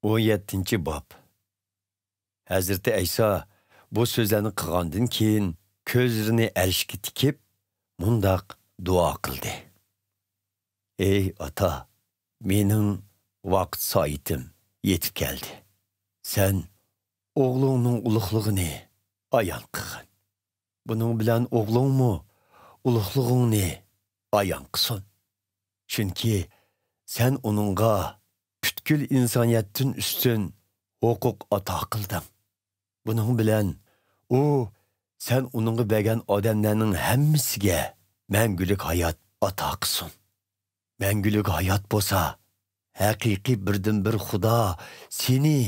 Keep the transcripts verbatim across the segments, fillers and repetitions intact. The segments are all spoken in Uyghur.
ئون يەتتىنچى باب. ھەزرىتى ئەيسا بۇ سۆزلەرنى قىلغاندىن كېيىن، كۆزلىرىنى ئەرشكە تىكىپ، مۇنداق دۇئا قىلدى: «ئەي ئاتا، مېنىڭ ۋاقىت سائىتىم يېتىپ كەلدى. سەن ئوغلۇڭنىڭ ئۇلۇغلۇقىنى ئايان قىلغىن. بۇنىڭ بىلەن ئوغلۇڭمۇ ئۇلۇغلۇقۇڭنى ئايان قىلسۇن. چۈنكى سەن ئۇنىڭغا پۈتكۈل ئىنسانىيەتتىن ئۈستۈن ھوقۇق ئاتا قىلدىڭ. بۇنىڭ بىلەن ئۇ سەن ئۇنىڭغا بەرگەن ئادەملەرنىڭ ھەممىسىگە مەڭگۈلۈك ھايات ئاتا قىلسۇن. مەڭگۈلۈك ھايات بولسا، ھەقىقىي بىردىنبىر خۇدا سېنى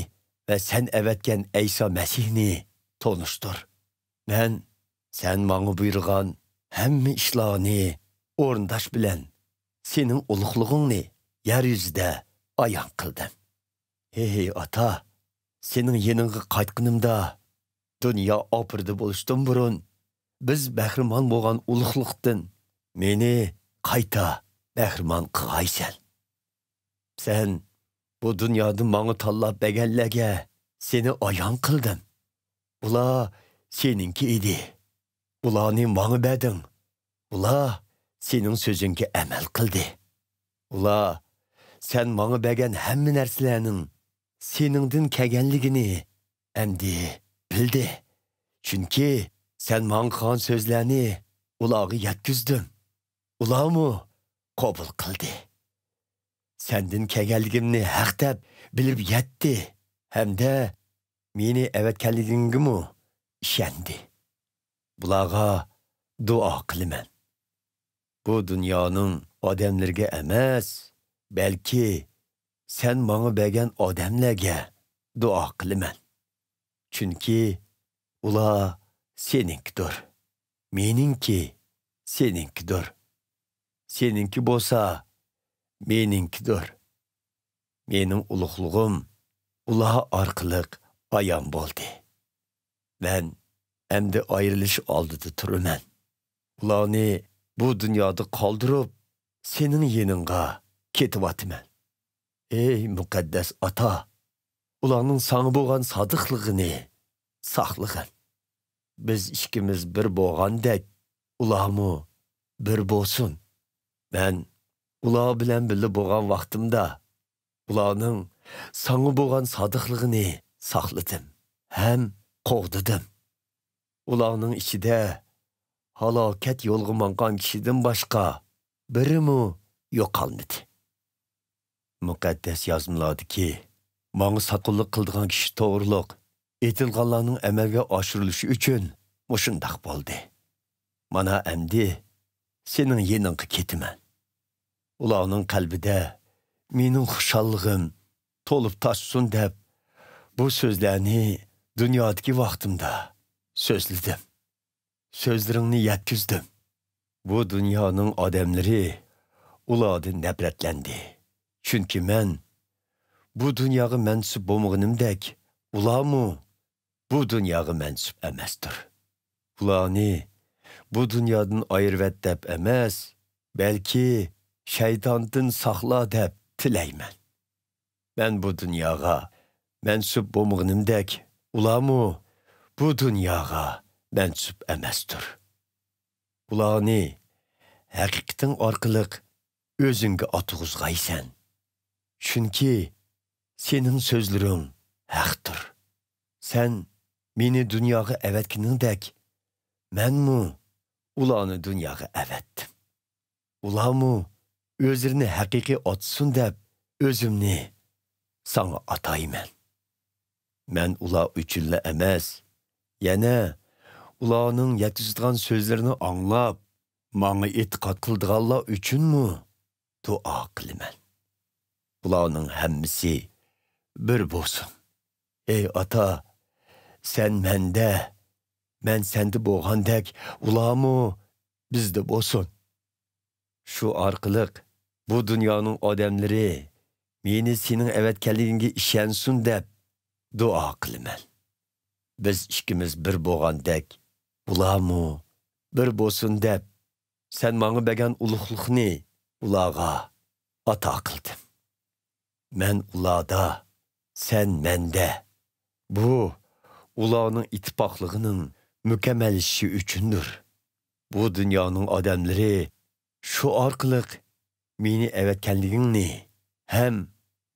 ۋە سەن ئەۋەتكەن ئەيسا مەسىھنى تونۇشتۇر. مەن سەن ماڭا بۇيرۇغان ھەممە ئىشلارنى ئورۇنداش بىلەن سېنىڭ ئۇلۇغلۇقۇڭنى يەر يۈزىدە ئايان قىلدىم. ھەي ئاتا، سېنىڭ يېنىڭغا قايتقىنىمدا، دۇنيا ئاپىرىدە بولۇشتىن بۇرۇن، بىز بەھرىمەن بولغان ئۇلۇغلۇقتىن مېنى قايتا بەھرىمەن قىلغايسەن. سەن بۇ دۇنيادا ماڭا تاللاپ بەرگەنلەرگە سېنى ئايان قىلدىم. ئۇلار سېنىڭكى ئىدى. ئۇلارنى ماڭا بەردىڭ. ئۇلار سېنىڭ سۆزۈڭگە ئەمەل قىلدى. ئۇلار سەن ماڭا بەرگەن ھەممە نەرسىلەرنىڭ سېنىڭدىن كەلگەنلىكىنى ئەمدى بىلدى. چۈنكى سەن ماڭا قىلغان سۆزلەرنى ئۇلارغا يەتكۈزدۈم. ئۇلارمۇ قوبۇل قىلدى. سەندىن كەلگەنلىكىمنى ھەق دەپ بىلىپ يەتتى ھەمدە مېنى ئەۋەتكەنلىكىڭگىمۇ ئىشەندى. بۇلارغا دۇئا قىلىمەن. بۇ دۇنيانىڭ ئادەملىرىگە ئەمەس، بەلكى سەن ماڭا بەرگەن ئادەملەرگە دۇئا قىلىمەن. چۈنكى ئۇلار سېنىڭكىدۇر. مېنىڭكى سېنىڭكىدۇر. سېنىڭكى بولسا مېنىڭكىدۇر. مېنىڭ ئۇلۇغلۇقۇم ئۇلار ئارقىلىق ئايان بولدى. مەن ئەمدى ئايرىلىش ئالدىدا تۇرىمەن. ئۇلارنى بۇ دۇنيادا قالدۇرۇپ، سېنىڭ يېنىڭغا كېتىۋاتىمەن. ئەي مۇقەددەس ئاتا، ئۇلارنىڭ ساڭا بولغان سادىقلىقىنى ساقلىغىن. بىز ئىككىمىز بىر بولغاندەك، ئۇلارمۇ بىر بولسۇن. مەن ئۇلار بىلەن بىللە بولغان ۋاقتىمدا، ئۇلارنىڭ ساڭا بولغان سادىقلىقىنى ساقلىدىم ھەم قوغدىدىم. ئۇلارنىڭ ئىچىدە ھالاكەت يولىغا ماڭغان كىشىدىن باشقا بىرىمۇ يوقالمىدى. مۇقەددەس يازمىلاردىكى «ماڭا ساتقۇنلۇق قىلىدىغان كىشى توغرۇلۇق» ئېيتىلغانلارنىڭ ئەمەلگە ئاشۇرۇلۇشى ئۈچۈن مۇشۇنداق بولدى. مانا ئەمدى سېنىڭ يېنىڭغا كېتىمەن. ئۇلارنىڭ قەلبىدە مېنىڭ خۇشاللىقىم تولۇپ تاشسۇن دەپ، بۇ سۆزلەرنى دۇنيادىكى ۋاقتىمدا سۆزلىدىم. سۆزلىرىڭنى يەتكۈزدۈم. بۇ دۇنيانىڭ ئادەملىرى ئۇلاردىن نەپرەتلەندى. چۈنكى مەن بۇ دۇنياغا مەنسۇپ بولمىغىنىمدەك، ئۇلارمۇ بۇ دۇنياغا مەنسۇپ ئەمەستۇر. ئۇلارنى بۇ دۇنيادىن ئايرىۋەت دەپ ئەمەس، بەلكى شەيتاندىن ساقلا دەپ تىلەيمەن. مەن بۇ دۇنياغا مەنسۇپ بولمىغىنىمدەك، ئۇلارمۇ بۇ دۇنياغا مەنسۇپ ئەمەستۇر. ئۇلارنى ھەقىقىتىڭ ئارقىلىق ئۆزۈڭگە ئاتىغۇزغايسەن. چۈنكى سېنىڭ سۆزلىرىڭ ھەقتۇر. سەن مېنى دۇنياغا ئەۋەتكىنىڭدەك، مەنمۇ ئۇلارنى دۇنياغا ئەۋەتتىم. ئۇلارمۇ ئۆزلىرىنى ھەقىقىي ئاتىسۇن دەپ، ئۆزۈمنى ساڭا ئاتايمەن. مەن ئۇلار ئۈچۈنلا ئەمەس، يەنە ئۇلارنىڭ يەتكۈزىدىغان سۆزلىرىنى ئاڭلاپ، ماڭا ئېتىقاد قىلىدىغانلار ئۈچۈنمۇ دۇئا قىلىمەن. ئۇلارنىڭ ھەممىسى بىر بولسۇن. ئەي ئاتا، سەن مەندە، مەن سەندە بولغاندەك، ئۇلارمۇ بىزدە بولسۇن. شۇ ئارقىلىق بۇ دۇنيانىڭ ئادەملىرى مېنى سېنىڭ ئەۋەتكەنلىكىڭگە ئىشەنسۇن دەپ دۇئا قىلىمەن. بىز ئىككىمىز بىر بولغاندەك، ئۇلارمۇ بىر بولسۇن دەپ، سەن ماڭا بەرگەن ئۇلۇغلۇقنى ئۇلارغا ئاتا قىلدىم. مەن ئۇلاردا، سەن مەندە. بۇ ئۇلارنىڭ ئىتتىپاقلىقىنىڭ مۇكەممەللىشىشى ئۈچۈندۇر. بۇ دۇنيانىڭ ئادەملىرى شۇ ئارقىلىق مېنى ئەۋەتكەنلىكىڭنى ھەم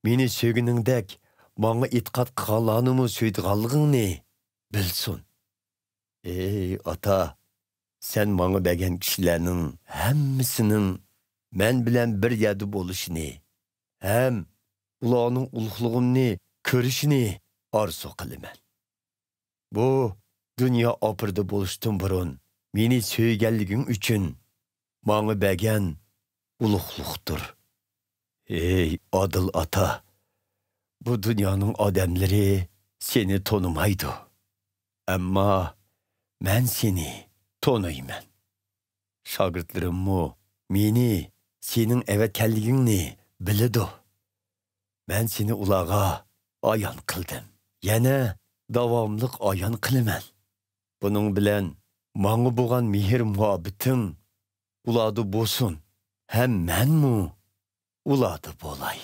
مېنى سۆيگىنىڭدەك ماڭا ئېتىقاد قىلغانلارنىمۇ سۆيىدىغانلىقىڭنى بىلسۇن. ئەي ئاتا، سەن ماڭا بەرگەن كىشىلەرنىڭ ھەممىسىنىڭ مەن بىلەن بىر يەردە بولۇشىنى ھەم ئۇلارنىڭ ئۇلۇغلۇقۇمنى كۆرۈشىنى ئارزۇ قىلىمەن. بۇ دۇنيا ئاپىرىدە بولۇشتىن بۇرۇن مېنى سۆيگەنلىكىڭ ئۈچۈن ماڭا بەرگەن ئۇلۇغلۇقتۇر. ئەي ئادىل ئاتا، بۇ دۇنيانىڭ ئادەملىرى سېنى تونۇمايدۇ. ئەمما مەن سېنى تونۇيمەن. شاگىرتلىرىممۇ مېنى سېنىڭ ئەۋەتكەنلىكىڭنى بىلىدۇ. مەن سېنى ئۇلارغا ئايان قىلدىم. يەنە داۋاملىق ئايان قىلىمەن. بۇنىڭ بىلەن ماڭا بولغان مېھىر مۇھەببىتىڭ ئۇلاردا بولسۇن ھەم مەنمۇ ئۇلاردا بولاي.